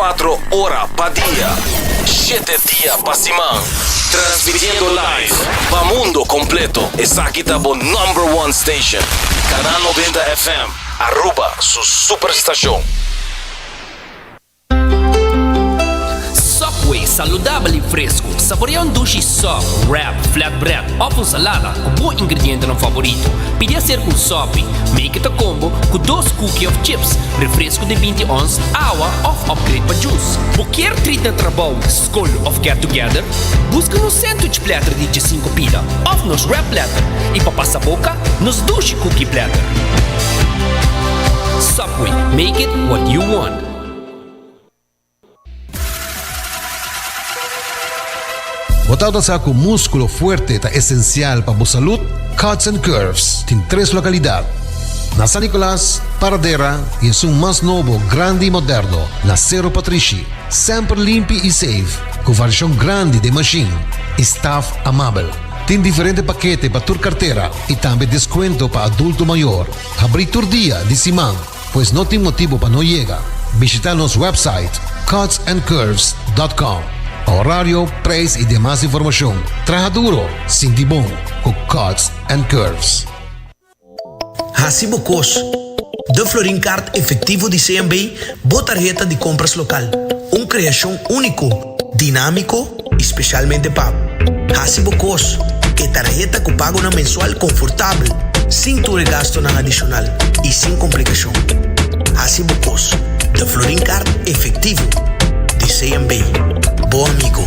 24 ora pa dia, shete dia pa siman. Transmitiendo live pa mundo completo. Esaki ta bo number one station. Canal 90 FM, Aruba su superstacion. Subway, saludabel y fresco. Saborea un dushi sub, wrap, flatbread of un salada cu bo ingredientenan favorito. Pidi acerca un sopi. Make it a combo cu dos cookie of chips, refresco di 20 ons, awa of upgrade pa juice. Bo kier treat na trabou, scol of get together? Busca nos sandwich platter di 15 pida of nos wrap platter y pa pasa boca, nos dushi cookie platter. Subway, make it what you want. Bo tabata sa ku múskulo fuerte ta esensial pa bo salud? Cuts and Curves tin tres lokalidat, na San Nicolas, Paradera i esun mas nobo, grandi i moderno, na Sero Patrishi. Semper limpi i safe, ku variashon grandi den mashin i staf amabel. Tin diferente pakete pa tur kartera i tambe deskuento pa adulto mayor. Habrí tur dia di siman. Pues no tin motibo pa no yega. Bishita nos website cutsandcurves dot com pa horario, prijs y demas informacion. Traha duro, sinti bon cu Cuts and Curves. Hasi bo kos. De Florin Card Efectivo di CMB, bo tarheta di compras local. Un creacion unico, dinamico y specialmente pa bo. Hasi bo kos, e tarheta ku pagonan mensual konfortabel, sin tur e gastonan adishonal i sin komplikashon. Hasi bo kos, de Florin Card Efectivo di CMB. Bo amigo.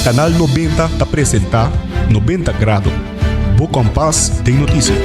Canal 90 ta presenta 90 Grado, bo kompas den notisia.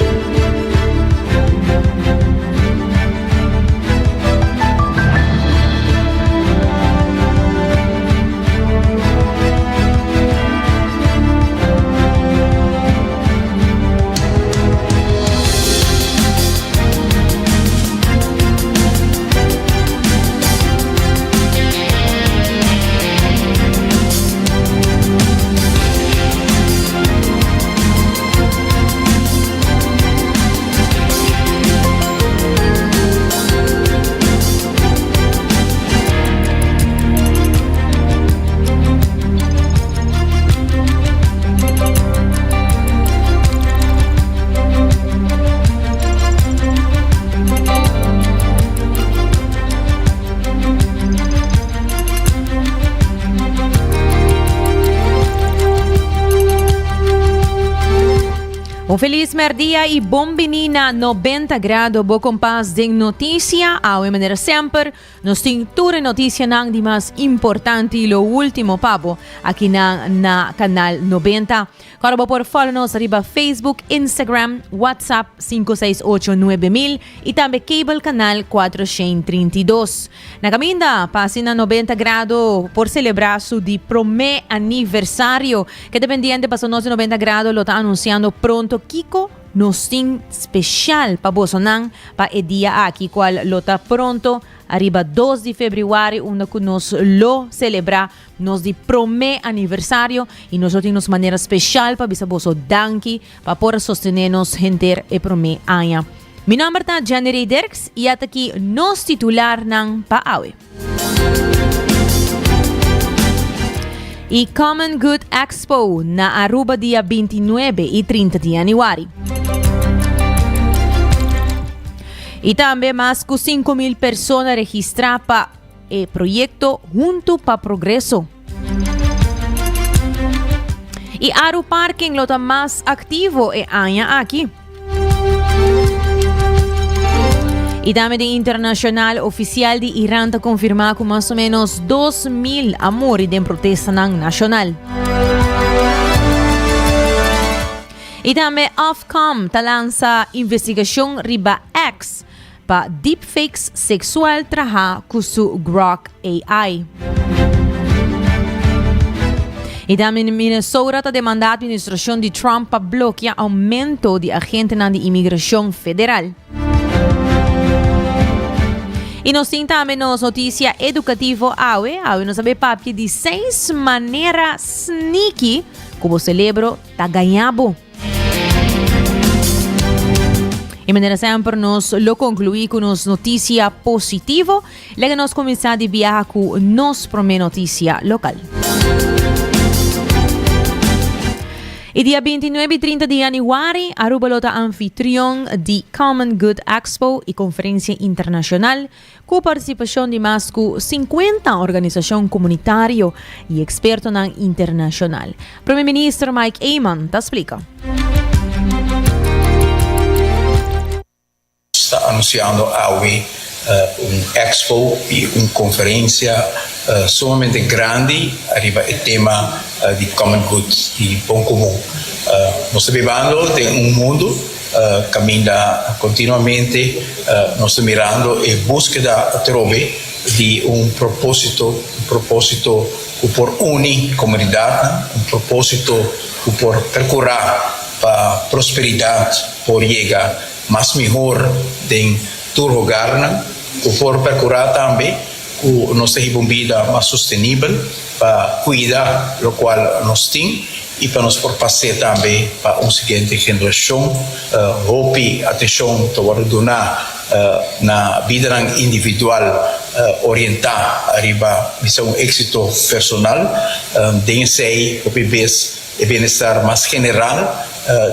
Un feliz merdia y bon bini na 90 grado bo kompas den noticia. Awe manera semper nos tin tur e noticianan di mas importante y lo ultimo pa bo aki na na Canal 90. Kòrda bo por follow nos riba Facebook, Instagram, WhatsApp 568 9000 y tambe cable canal 432. Na caminda pa asina 90 Grado por celebra su di prome aniversario. Keda pendiente paso nos di 90 Grado lo ta anunciando pronto kico nos tin special pa bosonan pa e dia aki cual lo ta pronto ariba 2 di februari unda cu nos lo celebra Nos di promé aniversario y nos lo tin nos manera special pa bisa boso danki pa por a sostene nos henter e promé aña. Mi nomber ta Jenny Dirks y ata aki nos titularnan pa awe. Y Common Good Expo na Aruba dia 29 y 30 di januari. Y tambe mas cu 5.000 persona registra pa E proyecto Hunto pa Progreso. Y Aru Parking lo ta mas activo e aña aki. Y tambe den internacional oficial di Iran ta confirma cu mas o menos 2.000 a muri den protestanan nacional. Y tambe Ofcom ta lansa investigacion riba X pa deepfakes sexual traha cu su Grok AI. Y tambe Minnesota ta demanda administracion di Trump pa blokia aumento di agentenan di inmigracion federal. Y nos tin tambe nos noticia educativo awe. Awe nos a bay papia di seis manera sneaky cu bo celebro ta gaña bo. Y manera semper nos lo conclui cu nos noticia positivo. Laga nos cuminsa di biaha cu nos prome noticia local. E dia 29 y 30 di januari, Aruba lo ta anfitrion di Common Good Expo y conferencia internacional cu participacion di mas cu 50 organisacion comunitario y expertonan internacional. Prome Minister Mike Eman ta splica. Nos ta anunsiando awe un expo i un konferensia sumamente grandi ariba e tema di common good, di bon komun. Nos ta bibando den un mundu kaminda kontinuamente nos ta mirando e búskeda atrobe di un propósito, un propósito ku por uni komunidatnan, un propósito ku por perkurá pa prosperidat por yega mas mihor den tur hogarnan, ku por perkurá tambe ku nos ta hiba un bida mas sostenibel pa kuida lokual nos tin i pa nos por pas'é tambe pa un siguiente generashon. Hopi atenshon ta wòrdu duná na bidanan individual orientá riba bisa un éksito personal. Den esei hopi bes E bienestar mas general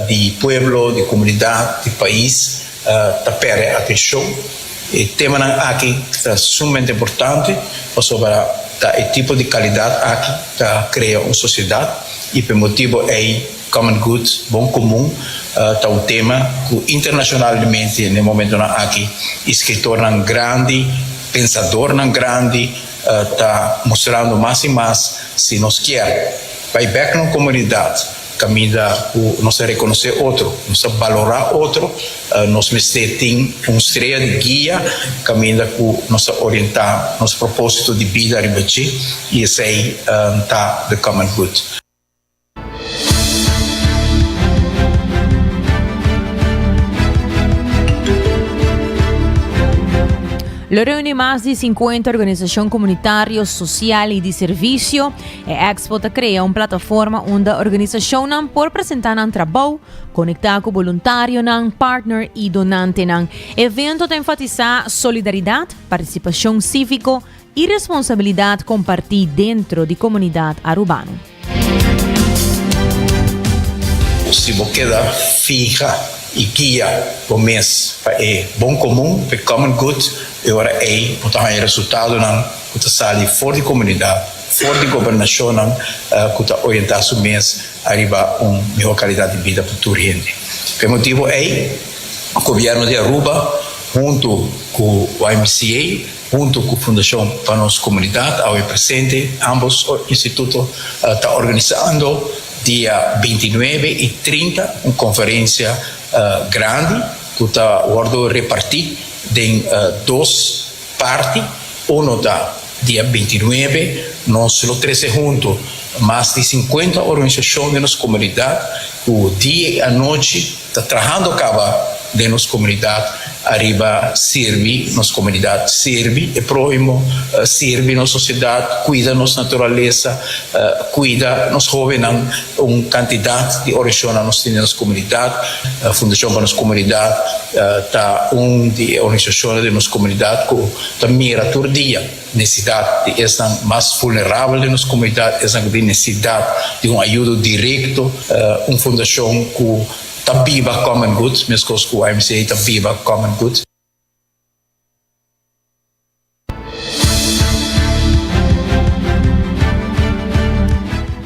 di pueblo, di comunidad, di pais ta perde atencion. E temanan aki ta sumamente importante pasobra ta e tipo di calidad aki ta crea un sociedad y p'e motibo ey common good, bon comun, ta un tema cu internacionalmente n'e momentonan aki escritornan grandi, pensadornan grandi ta mustrando mas y mas si nos kier. Bai bek na un komunidat kaminda ku nos ta rekonosé otro, nos ta balorá otro, nos mester tin un strea di guia kaminda ku nos ta orientá nos propósito di bida riba dje i esei ta the common good. Lo reuni mas di 50 organisacion comunitario, social y di servicio. E expo ta crea un plataforma unda organisacionnan por presenta nan trabou, conecta cu boluntarionan, partner y donantenan. E evento ta enfatisa solidaridad, participacion civico y responsabilidad comparti dentro di comunidad Arubano. Si bo keda fiha y guia bo mes pa e bon comun, pa e common good, e ora ey bo ta haña resultadonan cu ta sali for di comunidad, for di gobernacionnan cu ta orienta su mes ariba un mihor calidad di bida pa tur hende. Pa e motibo ey, Gobierno di Aruba hunto cu YMCA, Hunto cu Fundacion pa Nos Comunidad awe presente, ambos instituto ta organisando dia 29 y 30 un conferencia grandi cu ta wordo reparti den dos parti. Uno ta dia 29, nos lo trece hunto mas di 50 organisacion den nos comunidad cu dia y anochi ta trahando caba den nos comunidad ariba sirbi nos comunidad, sirbi e prohimo, sirbi nos sociedad, cuida nos naturalesa, cuida nos hobennan. Un cantidad di organisacionnan nos tin den nos comunidad. Fundacion pa nos Comunidad ta un di e organisacionnan den nos comunidad cu ta mira tur dia necesidad di esnan mas vulnerabel den nos comunidad, esnan cu tin necesidad di un ayudo directo. Un fundacion cu ta biba common good, mescos cu YMCA ta biba common good.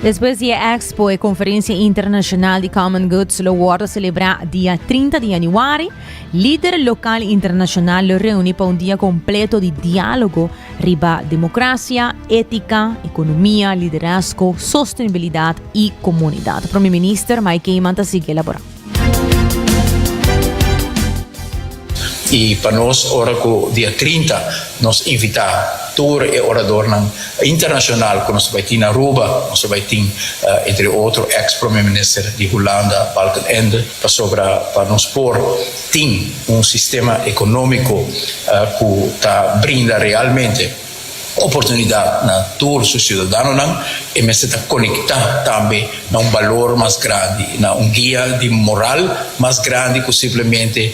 Despues di e expo, e conferencia internacional di Common Goods lo wordo celebra dia 30 di januari. Lider local y internacional lo reuni pa un dia completo di dialogo riba democracia, etica, economia, liderazgo, sostenibilidad y comunidad. Prome Minister Mike Eman ta sigui elabora. I pa nos ora ku dia 30 nos invitá tur e oradornan internashonal ku nos ta bai tin na Aruba, nos ta bai tin entre otro eks prome minister di Hulanda Balkenende, pasobra pa nos por tin un sistema ekonómiko ku ta brinda realmente oportunidat na tur su siudadanonan, e mester ta konektá tambe na un balor mas grandi, na un guia di moral mas grandi ku simplemente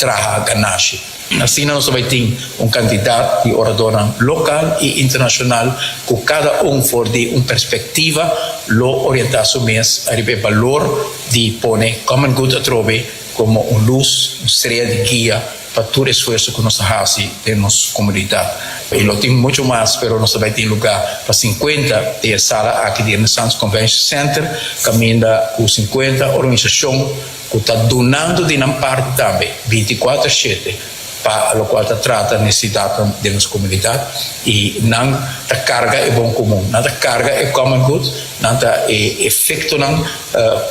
traha ganashi. Asina nos ta bai tin un kantidat di oradornan lokal i internashonal ku kada un for di un perspektiva lo orientá su mes ariba e balor di pone common good atrobe komo un lus, un strea di guia pa tur esfuerso ku nos ta hasi den nos komunidat. I lo tin muchu mas, pero nos ta bai tin lugá pa sinkuenta den e sala aki di Renaissance Convention Center, kaminda ku sinkuenta organisashon ku ta dunando di nan parti tambe bintikuater shete pa lokual ta trata nesesidatnan den nos komunidat i nan ta karga e bon komun, nan ta karga e common good, nan ta e efektonan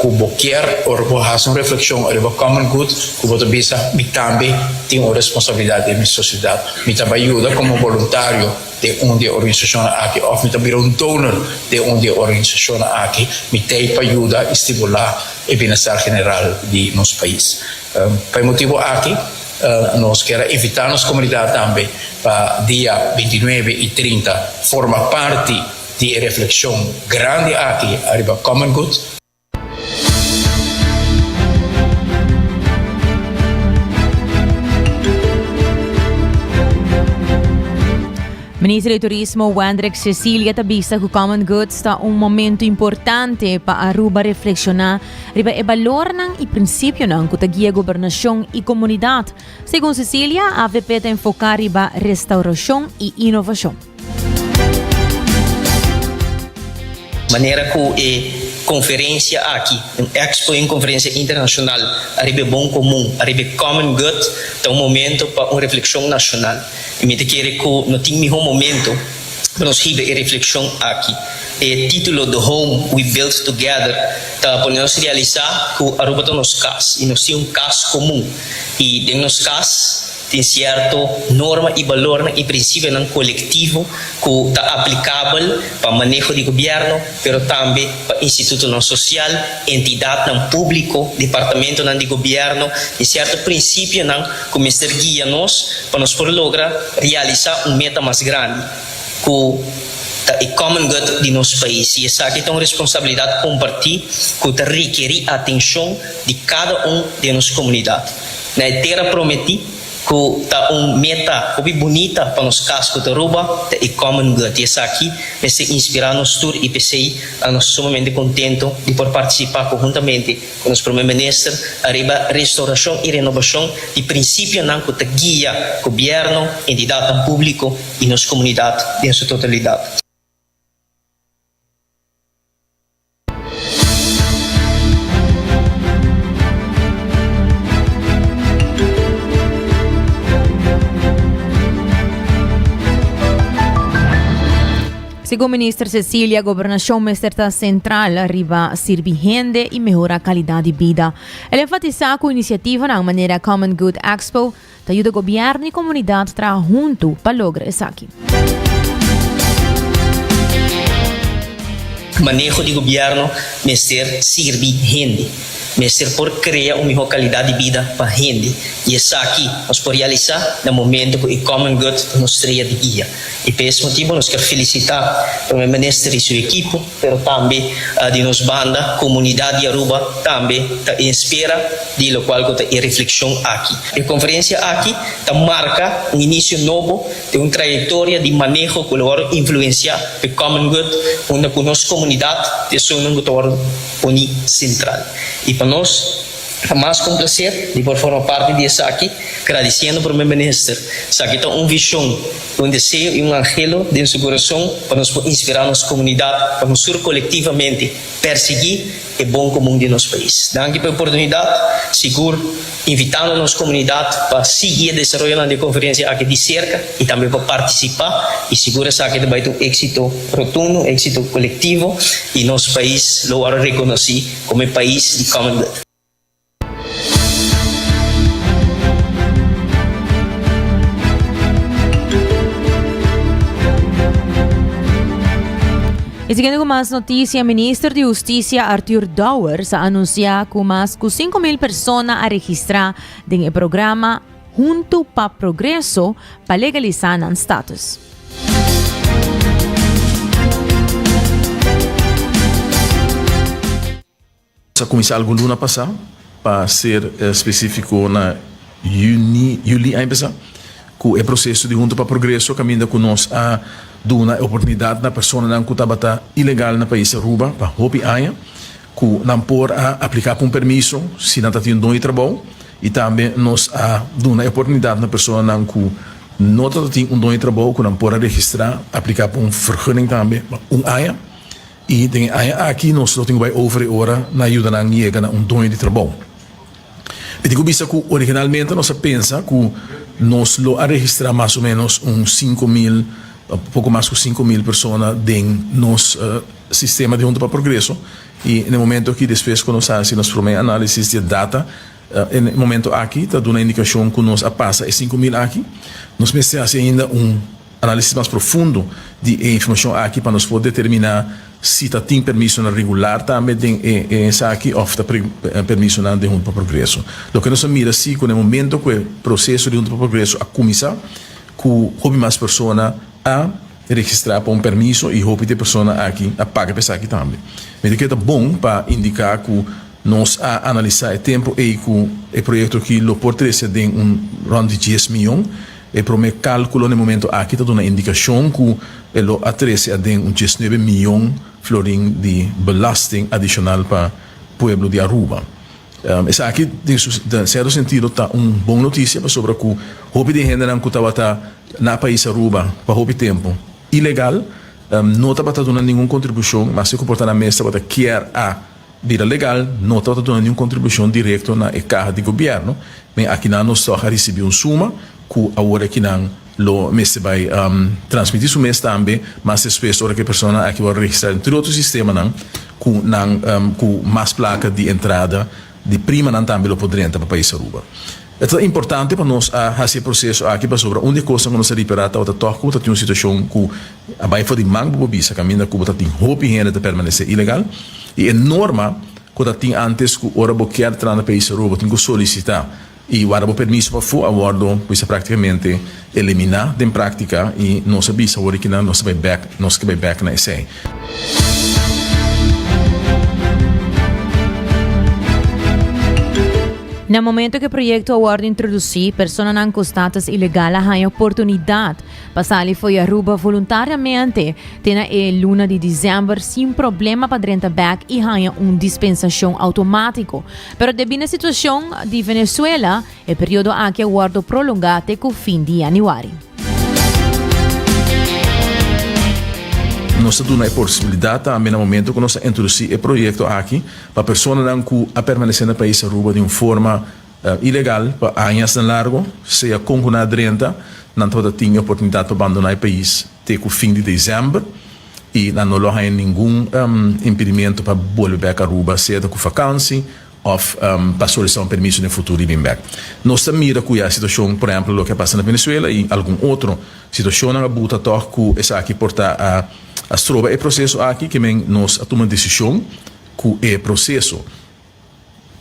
ku bo kier ora bo hasi un reflekshon riba common good ku bo ta bisa mi tambe tin un responsabilidat den mi sosiedat, mi ta bai yuda komo boluntario den un di e organisashonnan aki òf mi ta bira un donor den un di e organisashonnan aki, mi t'ei pa yuda i stimulá e bienestar general di nos pais. Pa e motibu aki nos kier a invitá nos komunidat tambe pa dia 29 i 30 forma parti di e reflekshon grandi aki ariba Common Good. Minister di Turismo Wendrick Cecilia ta bisa ku Common Good ta un momento importante pa Aruba reflekshoná riba e balornan i prinsipionan ku ta guia gobernashon i komunidat. Segun Cecilia, avp ta enfoká riba restaurashon i inovashon. Manera ku e konferensia aki, un expo i un konferensia internashonal ariba e bon komun, ariba e common good, ta un momento pa un reflekshon nashonal. I mi ta kere ku no tin mihó momento pa nos hiba e reflekshon aki. E título The Home We Built Together ta pone nos realisá ku Aruba ta nos kas i nos tin un kas komun. I den nos kas Tin sierto norma i balornan i prinsipionan kolektivo ku ta aplikabel pa maneho di gobièrnu, pero tambe pa institutonan sosial, entidatnan públiko, departamentonan di gobièrnu. Tin sierto prinsipionan ku mester guia nos pa nos por logra realisá un meta mas grandi, ku ta e common good di nos pais. I esaki ta un responsabilidat kompartí ku ta rekerí atenshon di kada un den nos komunidat. Na e tera prometí, ku ta un meta hopi bunita pa nos kas ku ta Aruba, ta e common good. I esaki mester inspirá nos tur i p'esei nos sumamente kontento di por partisipá konhuntamente ku nos Prome Minister ariba restaurashon i renobashon di prinsipionan ku ta guia gobièrnu, entidatnan públiko i nos komunidat den su totalidat. Segun Minister Cecilia, gobernacion mester ta central riba sirbi hende y mehora calidad di bida. El enfatisa cu iniciativanan manera Common Good Expo Ta yuda gobierno y comunidad traha hunto pa logra esaki. Maneho di gobierno mester sirbi hende, mester por crea un miho calidad di bida pa hende y esaki nos por realisa na momento cu e common good ta nos strea di guia. Y pa es motibo nos kier felicita Prome Minister y su ekipo, pero tambe di nos banda comunidad di Aruba tambe ta en espera di locual cu ta e reflexion aki. E conferencia aki ta marca un inicio nobo den un trayectoria di maneho cu lo worde influencia p'e common good unda cu nos comunidad ta esunnan cu ta worde poni central. Y pa nos ta mas cu un placer di por forma parti di esaki, gradiciendo Prome Minister. Esaki ta un vision. Un deseo i un anhelo den su kurason pa nos por inspirá nos komunidat pa nos tur kolektivamente persiguí e bon komun di nos pais. Danki pa e oportunidat, sigur invitando nos komunidat pa sigui e desaroyonan di e konferensia aki di serka i tambe pa partisipá i sigur esaki ta bai ta un éksito rotundo, un éksito kolektivo i nos pais lo wòrdu rekonosí komo e pais di Common Good. siguiendo cu mas noticia, Minister di Husticia Arthur Dowers a anuncia cu mas cu 5.000 persona a registra den e programa Hunto pa Progreso pa legalisa nan status. Nos a kuminsá algun luna pasá, pa ser spesífiko na yüni, yüli aña pasá, ku e proseso di Hunto pa Progreso kaminda ku nos a duna e oportunidat na personanan ku tabata ilegal na pais Aruba pa hopi aña ku nan por a apliká pa un permiso si nan ta tin un don di trabou i tambe nos a duna e oportunidat na personanan ku no tabata tin un don di trabou ku nan por a registrá apliká pa un vergunning tambe pa un aña. I den e aña aki nos lo tin ku bai over e ora na yuda nan yega na un doño di trabou. Mi tin ku bisa ku originalmente nos a pensa ku nos lo a registrá mas o ménos un 5000, poko mas ku 5000 persona den nos sistema di Hunto pa Progreso. I na e momento aki despues ku nos a hasi nos promé análisis di e data, e momento aki ta duna indikashon ku nos a pasa e 5000 aki. Nos mester hasi ainda un. Análisis mas profundo di e informashon aki pa nos por determiná si ta tin permisonan regular tambe den e esaki òf ta permisonan den Hunto pa Progreso. Loke nos a mira si ku na e momento ku e proseso di Hunto pa Progreso a kuminsá ku hopi mas persona a registrá pa un permiso i hopi di e persona aki a paga pa esaki tambe. Mi ta kere ta bon pa indiká ku Nos a analisá e tempu ei ku e proyekto aki lo por trese den un rònt di dies mion. E promé kálkulo na e momento aki ta duna indikashon ku e lo a trese aden un diesnuebe mion florin di belasting adishonal pa pueblo di Aruba. Esaki den su sierto sentido ta un bon notisia pasobra ku hopi di e hendenan ku tabata na pais Aruba pa hopi tempu ilegal no tabata duna ningun kontribushon, maske ku por ta nan mes tabata kier a Bira legal no tabata duna niun kontribushon direkto na e kaha di gobièrnu, men akinan nos tòg a risibí un suma ku awor akinan lo mester bai transmití su mes tambe mas despues ora ku e personanan aki wòrdu registrá den tur e otro sistemanan ku nan ku mas plaka di entrada di primanan tambe lo por drenta pa pais Aruba. E ta importante pa nos a hasi e proseso aki pasobra un di e kosnan ku nos a ripará tabata tòg ku bo ta tin un situashon ku a bai for di man ku bo bisa kaminda ku bo ta tin hopi hende ta permanesé ilegal i e norma ku ta tin antes ku ora bo kier tra na pais Aruba bo tin ku solisitá i warda bo permiso pafó a wòrdu bisa praktikamente eliminá den práktika i nos a bisa awor kinan nos ta bai bèk nos ke bai bèk na esei. Na momento ku e proyekto a wòrdu introdusí, personanan ku status ilegal a haña oportunidat pa sali fo'i Aruba voluntariamente te na e luna di desèmber sin problema pa drenta bèk i haña un dispensashon outomátiko. Pero debí na situashon di Venezuela, E periodo aki a wordo prolonga te cu fin di januari. Nos ta duna e posibilidad tambe na momento cu nos a introduci e proyecto aki pa personanan cu a permanece na pais Aruba di un forma ilegal pa añasnan largo, sea con cu nan a drenta, nan tabata tin e oportunidad pa bandona e pais te cu fin di december y nan no lo haya ningun impedimento pa bolbe bek Aruba, sea ta cu vakantie Of pa solisitá un permiso den futuro di bin bek. Nos ta mira ku ya situashon, por ehèmpel loke a pasa na Venezuela i algun otro situashonnan a buta tòg ku esaki por ta a stroba e proseso aki, ke men nos a tuma desishon ku e proseso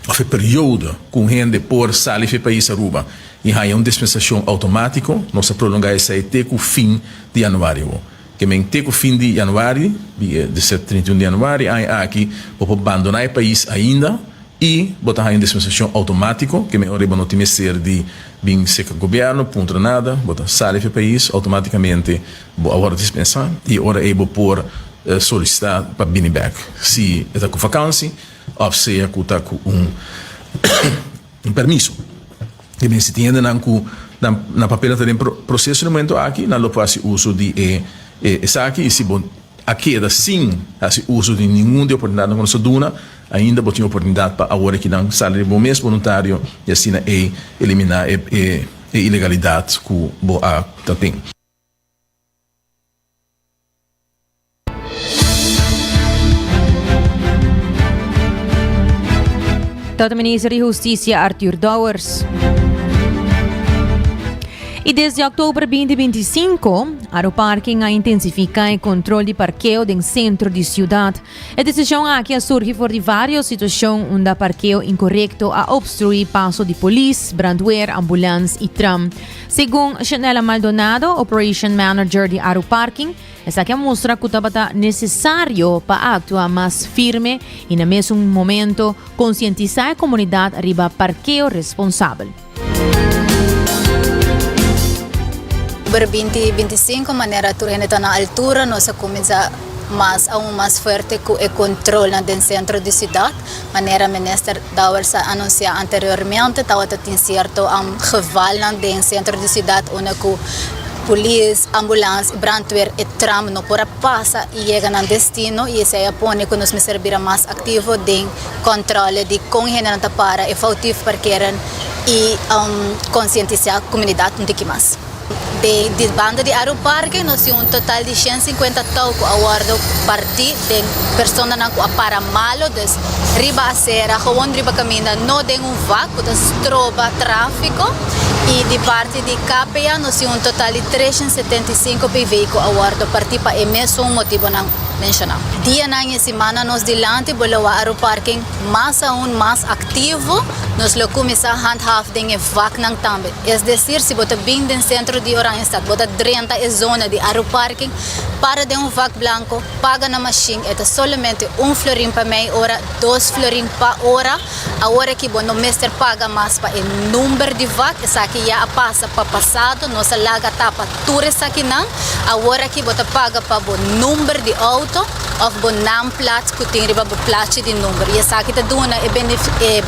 òf e periodo ku un hende por sali fi e pais Aruba i haña un dispensashon outomátiko, nos a prolongá esei te ku fin di yanuari awo. Ke men te ku fin di yanuari, di e desert 31 di yanuari aña aki, bo por bandoná e pais ainda i bo ta haña un dispensashon outomátiko. Ke men ora bo no tin mester di bin serka gobièrnu puntra nada, bo ta sali for e pais, outomátikamente bo a wòrdu dispensá i ora ei bo por solisitá pa bini bèk si e ta ku vakansi òf sea ku ta ku un Un permiso. E mester tin hendenan ku nan nan papelnan ta den proseso na e momento aki, nan lo por hasi uso di e esaki i si bo a keda sin hasi uso di ningun di e oportunidatnan ku nos a duna, ainda bo tin oportunidat pa awor aki nan sali di bo mes boluntario i asina ei eliminá e e ilegalidat ku bo a ta tin. Tot minister di Husticia Arthur Dowers. Y desde october 2025, Aeroparking a intensifica e control di parkeo den centro di ciudad. E decision aki a surgi for di varios situacion unda parkeo incorrecto a obstrui paso di polis, brandweer, ambulance y tram. Segun Shanella Maldonado, Operation Manager di Aeroparking, Esaki a mustra ku tabata nesesario pa aktua mas firme i na mesun momento konsientisá e komunidat riba parkeo responsabel. Ber binti bintisinko manera tur hende ta na altura nos a kuminsá mas aun mas fuerte ku e kontrolnan den sentro di siudat. Manera Minister Dowers a anunsiá anteriormente tabata tin sierto gevalnan den sentro di siudat unda ku polis, ambulans i brandweer e tram no por a pasa i yega nan destino i esei a pone ku nos mester bira mas aktivo den kòntròle di kon hendenan ta para e foutief parkeren i konsientisá komunidat un tiki mas. Di banda di Aeroparke nos tin un total di shen sinkuenta tou ku a wòrdu partí den personanan ku a para malo, dus riba asera, gewon riba kaminda, no den un vak ku ta stroba tráfiko. I di parti di KPA nos tin un total di 375 PV ku a wòrdu partí pa e mesun motibonan menshoná. Dianan i simannan nos dilanti bo lo wak Aeroparking mas aun mas aktivo, nos lo kuminsá handhaaf den e vaknan tambe. Es desir, si bo ta bin den sentro di Oranjestad, bo ta drenta e zona di Aeroparking, para den un vak blanco, paga na mashin, e ta solamente un florin pa mei ora, dos florin pa ora. Awor aki bo no mester paga mas pa e number di vak, esaki ya a pasa pa pasado, nos a laga tapa tur esakinan. Awor aki bo ta paga pa bo number di auto of bo naamplaat ku tin riba bo plachi di number i esaki ta duna e e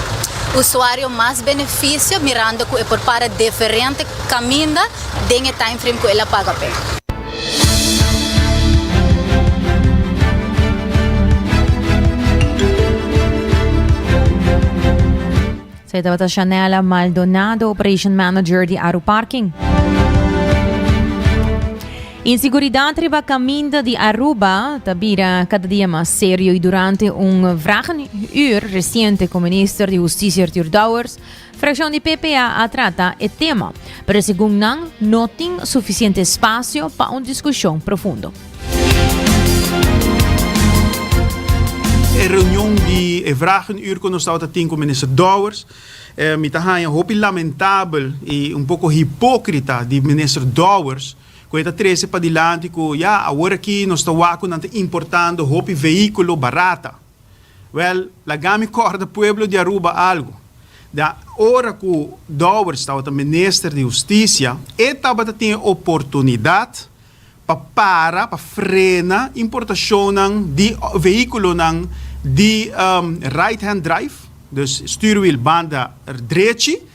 usuario mas benefisio mirando ku e por para diferente kaminda den e timeframe ku el a paga p'e. Esei tabata Shanela Maldonado, Operation Manager di Aruparking. Inseguridat riba kaminda di Aruba ta bira kada dia mas serio i durante un vragenuur resiente ku Minister di Hustisia Arthur Dowers, frakshon di PPA a trata e tema, pero segun nan no tin sufisiente espasio pa un diskushon profundo. E reunion di e vragenuur ku nos tabata tin ku Minister Dowers, mi ta haña hopi lamentabel i un poko hipókrita di Minister Dowers ku e ta trese padilanti ku ya awor aki nos ta wak ku nan ta importando hopi vehíkulo barata. Wèl, laga mi kòrda pueblo di Aruba algu. Da ora ku Dowers tabata Minister di Hustisia, e tabata tin e oportunidat pa para, pa frena importashonnan di vehíkulonan di right hand drive, dus stuurwiel banda drechi,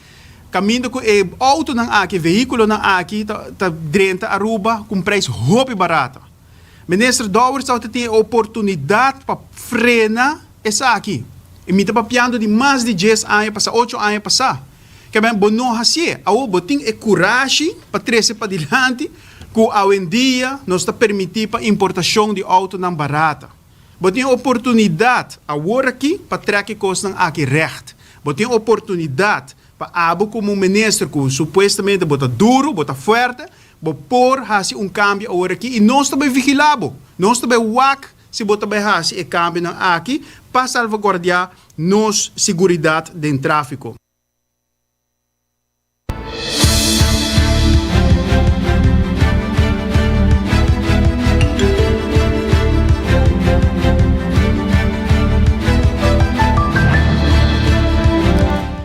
kaminda ku e outonan aki, e vehíkulonan aki ta drenta Aruba ku un prijs hopi barata. Minister Dowers tabata tin e oportunidat pa frena esaki. I mi ta papiando di mas di dies aña pasá, ocho aña pasá. Kebien bo no hasié. Awor bo tin e kurashi pa trese padilanti ku awendia nos ta permití pa importashon di outonan barata. Bo tin e oportunidat awor aki pa trèk e kosnan aki règt. Bo tin e oportunidat pa abo komo minister ku supuestamente bo ta duru, bo ta fuerte, bo por hasi un kambio awor aki i nos ta bai vigilá bo. Nos ta bai wak si bo ta bai hasi e kambionan aki pa salvaguardiá nos siguridat den tráfiko.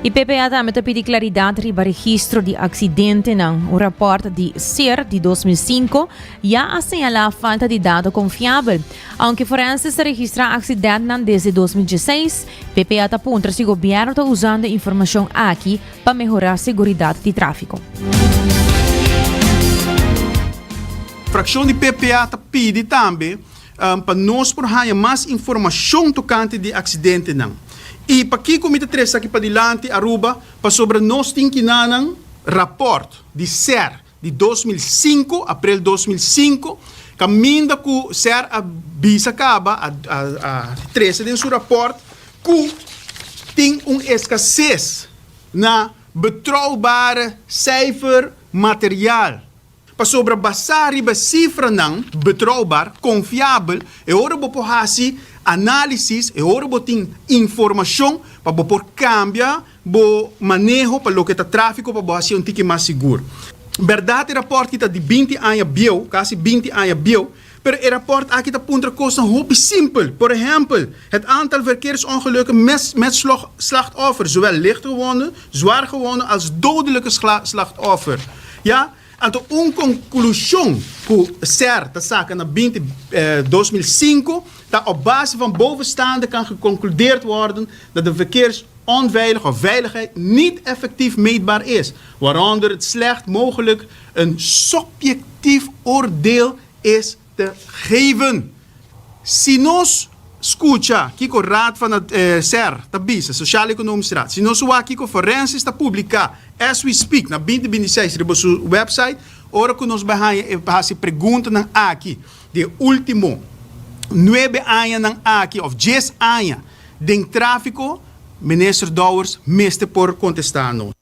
E PPA tambe ta pidi klaridat riba registro di aksidentenan. Un rapòrt di ser di 2005 ya a señalá falta di dato konfiabel. Aunke forenses ta registrá aksidentnan desde 2016, PPA ta puntra si gobièrnu ta usando e informashon aki pa mehorá seguridat di tráfiko. Frakshon di PPA ta pidi tambe pa nos por haña mas informashon tokante di aksidentenan. I pakiko mi ta trese aki padilanti Aruba? Pasobra nos tin kinanan rapòrt di ser di 2005, aprel 2005, kaminda ku ser a bisa kaba, a a trese den su rapòrt ku tin un eskases na betrouwbare seifer. material. Pasobra basá riba sifranan betrouwbaar, konfiabel, e ora bo por hasi análisis, e ora bo tin informashon pa bo por kambia bo maneho pa loke ta tráfiko pa bo hasi un tiki mas sigur. Bèrdat e rapòrt ki ta di binti aña bieu, kasi binti aña bieu, pero e rapòrt aki ta puntra kosnan hopi simpel. Por ehèmpel, het aantal verkeersongelukken met slachtoffer, zowel lichtgewonden, zwaargewonden als dodelijke slachtoffer. Ya, anto un konklushon ku ser ta saka na binti 2005 ta op base van bovenstaande kan geconcludeerd worden dat de verkeersonveilig of veiligheid niet effectief meetbaar is, waaronder het slecht mogelijk een subjectief oordeel is te geven. Si nos skucha kiko Raad van SER ta bisa, Sociaal Economische Raad, si nos wak kiko Forensis ta publiká as we speak na binti binti seis riba su website, ora ku nos bai haña e hasi preguntanan aki di e último nuebe añanan aki òf dies aña den tráfiko, Minister Dowers mester por kontestá nos.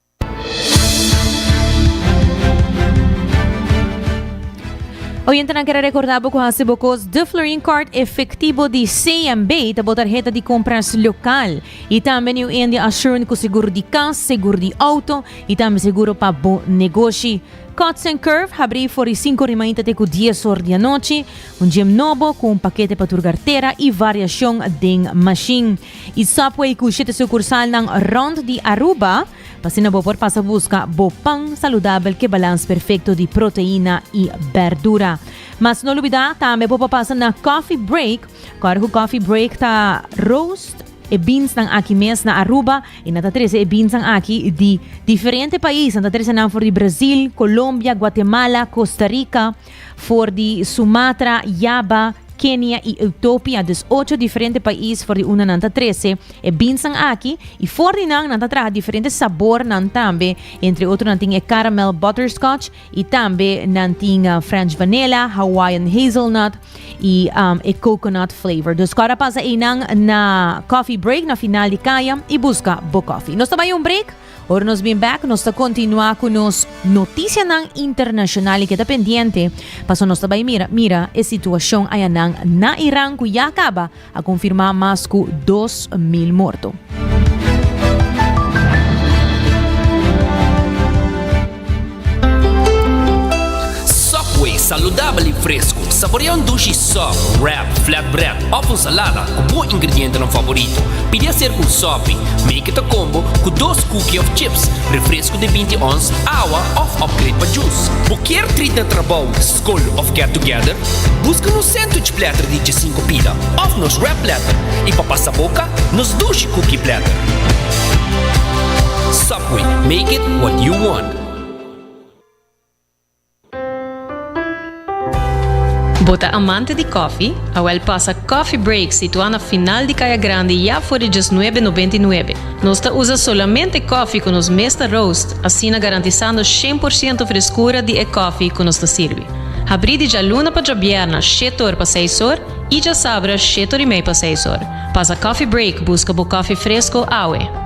Oyentenan kere recorda bo cu haci bo cos De Florin Card efectivo di CMB ta bo tarheta di compras local. Y tambe New India Assurance cu seguro di cas, seguro di auto y tambe seguro pa bo negoshi. Cuts and Curve habri for di 5 or di mainta te cu 10 or di anochi. Un gym nobo cu un pakete pa tur cartera y variacion den machine. Y Subway cu shete sucursalnan rond di Aruba. Pa asina bo por pasa buska bo pan saludabel ke balans perfecto di proteina y berdura. Mas no lubida tambe bo por pasa na Coffee Break. Kòrda ku Coffee Break ta roast e beansnan aki mes na Aruba y nan ta trese e beansnan aki di diferente pais. Nan ta trese nan for di Brazil, Colombia, Guatemala, Costa Rica, for di Sumatra, Java, Kenia y Utopia. Dus ocho diferente pais for di unda nan ta trese E beansnan aki y for di nan nan ta traha diferente sabornan tambe, entre otro nan tin e caramel butterscotch y tambe nan tin French vanilla, Hawaiian hazelnut y e coconut flavor. Dus kòrda pasa einan na Coffee Break na final di kaya y buska bo koffie. Nos ta bai un break. Ora nos bin bek nos ta kontinuá ku nos notisianan internashonal i keda pendiente paso nos ta bai mira mira e situashon ayanan na Iran ku ya kaba a konfirmá mas ku 2000 morto. Subway, saludabel i fresku. Saborea un dushi sub, wrap, flatbread òf un salada ku bo ingredientenan favorito. Pidi aser ku un sopi. Make it a combo ku dos cookie òf chips, refresku di 20 ons, awa òf upgrade pa juice. Bo kier treat na trabou, skol òf get together? Buska nos sandwich platter di djesinku pida òf nos wrap platter i pa pasa boka, nos dushi cookie platter. Subway, make it what you want. Bo ta amante di koffie? Awel pasa Coffee Break situá na final di Kaya Grandi ya for di djesnuebe nobenta i nuebe. Nos ta usa solamente koffie ku nos mes ta roast, asina garantisando shen por siento freskura di e koffie ku nos ta sirbi. Habrí di djaluna pa djabièrna shete or pa seis or i djasabra shete or i mei pa seis or. Pasa Coffee Break buska bo koffie fresko awe.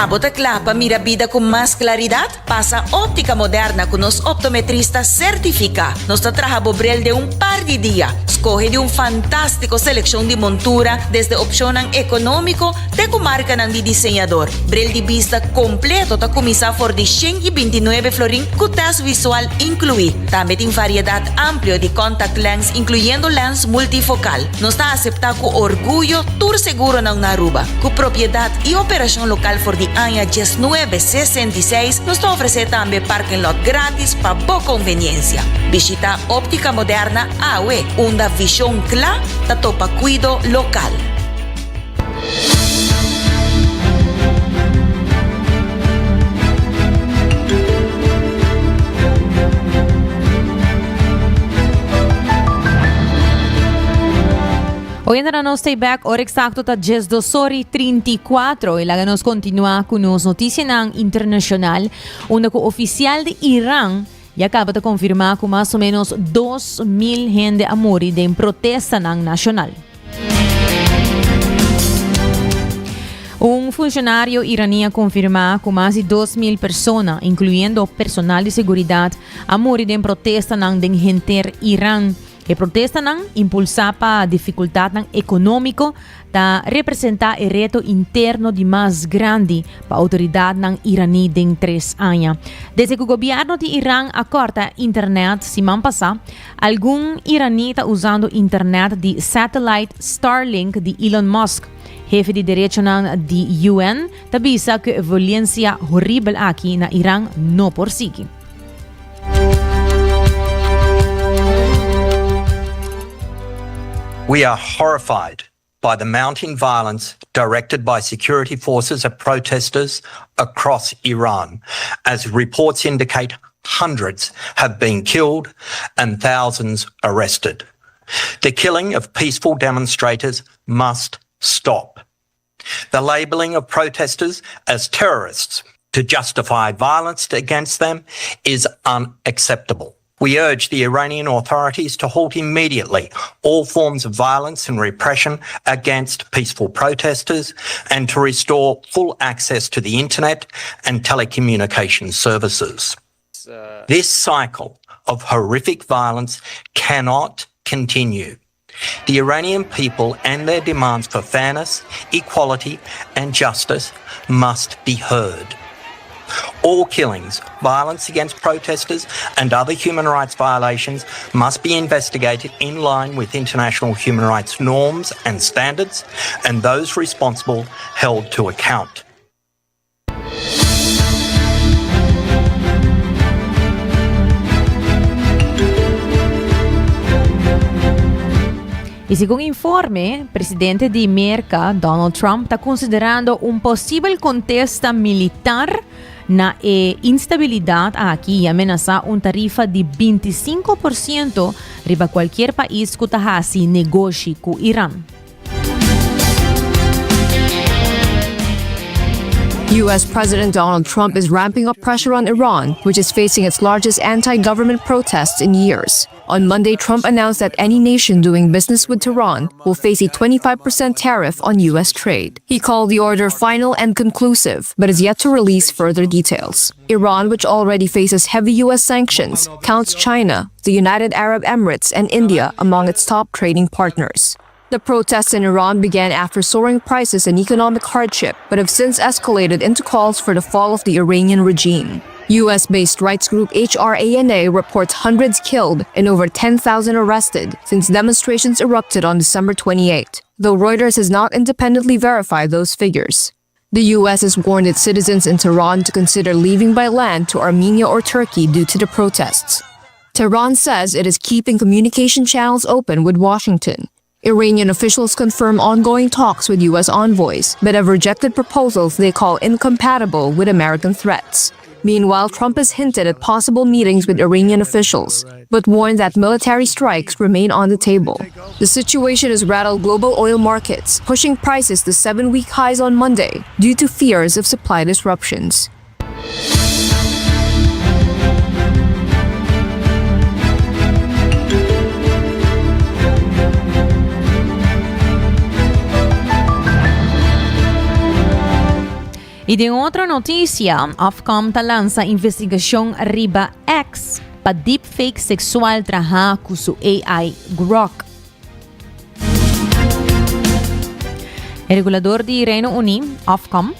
Abo ta kla pa mira bida ku mas klaridat? Pasa Óptica Moderna ku nos optometrista sertifiká. Nos ta traha bo bril den un par di dia. Skohe di un fantástiko selekshon di montura, desde opshonnan ekonómiko te ku markanan di diseñador. Bril di bista kompleto ta kuminsá for di 129 florin ku tèst visual inkluí. Tambe tin variedat amplio di contact lens inkluyendo lens multifokal. Nos ta aseptá ku orguyo tur seguronan na Aruba. Ku propiedat i operashon lokal for di aña 1966, nos ta ofresé tambe parking lot gratis pa bo konveniensia. Bishitá Óptica Moderna awe, unda vishon kla ta topa kuido lokal. Oyente nos stay back, ora exacto ta 12 ora y 34 y laga nos continua cu nos noticianan internacional, unda cu oficial di Iran ya caba ta confirma cu mas o menos 2000 hende a muri den protestanan nacional. Un. Un funshonario iraní a konfirmá ku mas di 2.000 persona, inkluyendo personal di seguridat, a muri den protestanan den henter Iran. E protestanan, impulsá pa difikultatnan ekonómiko, ta representá e reto interno di mas grandi pa outoridatnan iraní den tres aña. Desde ku gobièrnu di Iran a kòrta internet siman pasá, algun iraní ta usando internet di satellite Starlink di Elon Musk. Hefe di derechonan di UN ta bisa ku e violensia horibel aki na Iran no por sigui. We are horrified by the mounting violence directed by security forces at protesters across Iran, as reports indicate hundreds have been killed and thousands arrested. The killing of peaceful demonstrators must stop. The labeling of protesters as terrorists to justify violence against them is unacceptable. We urge the Iranian authorities to halt immediately all forms of violence and repression against peaceful protesters and to restore full access to the internet and telecommunications services. This cycle of horrific violence cannot continue. The Iranian people and their demands for fairness, equality, and justice must be heard. All killings, violence against protesters, and other human rights violations must be investigated in line with international human rights norms and standards, and those responsible held to account. Y segun informe, presidente di Merca, Donald Trump, ta considerando un posibel contesta militar na e instabilidad aki y a menasa un tarifa di 25% riba cualkier pais cu ta haci negoshi cu Iran. U.S. President Donald Trump is ramping up pressure on Iran, which is facing its largest anti government protests in years. On Monday, Trump announced that any nation doing business with Tehran will face a 25% tariff on U.S. trade. He called the order final and conclusive, but is yet to release further details. Iran, which already faces heavy U.S. sanctions, counts China, the United Arab Emirates, and India among its top trading partners. The protests in Iran began after soaring prices and economic hardship, but have since escalated into calls for the fall of the Iranian regime. US based rights group HRANA reports hundreds killed and over 10,000 arrested since demonstrations erupted on December 28, though Reuters has not independently verified those figures. The U.S. has warned its citizens in Tehran to consider leaving by land to Armenia or Turkey due to the protests. Tehran says it is keeping communication channels open with Washington. Iranian officials confirm ongoing talks with U.S. envoys, but have rejected proposals they call incompatible with American threats. Meanwhile, Trump has hinted at possible meetings with Iranian officials, but warned that military strikes remain on the table. The situation has rattled global oil markets, pushing prices to seven week highs on Monday due to fears of supply disruptions. Y den otro noticia, Ofcom ta lansa investigacion riba X pa deepfake sexual traha cu su AI Grok. E regulador di Reino Uni, Ofcom,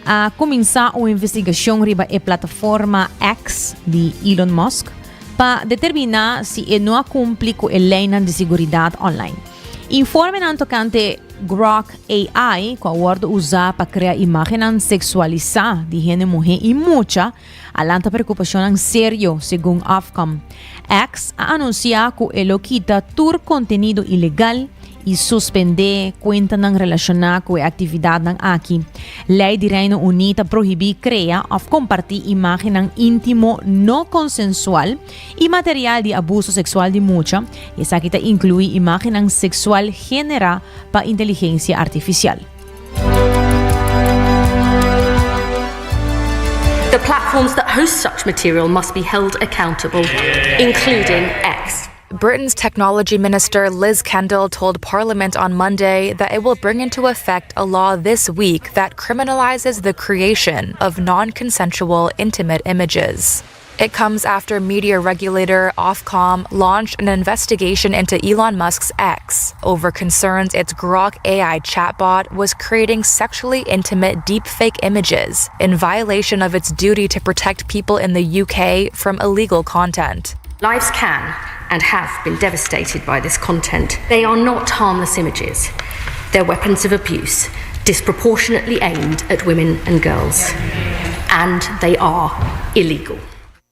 a cuminsa un investigacion riba e plataforma X di Elon Musk pa determina si e no a cumpli cu e leynan di seguridad online. Informenan tocante Grok AI, cu a wordo usa pa crea imagennan sexualisa di hende muhe y mucha, a lanta preocupacionnan serio, segun Ofcom. X a anuncia cu e lo kita tur contenido ilegal y suspende cuentanan relaciona cu e actividadnan aki. Ley di Reino Uni ta prohibi crea of comparti imagennan intimo no consensual y material di abuso sexual di mucha, y esaki ta inclui imagennan sexual genera pa inteligencia artificial. The platforms that host such material must be held accountable, including X. Britain's technology minister Liz Kendall told Parliament on Monday that it will bring into effect a law this week that criminalizes the creation of non consensual intimate images. It comes after media regulator Ofcom launched an investigation into Elon Musk's X over concerns its Grok AI chatbot was creating sexually intimate deepfake images in violation of its duty to protect people in the UK from illegal content. Lives can and have been devastated by this content. They are not harmless images. They're weapons of abuse, disproportionately aimed at women and girls. And they are illegal.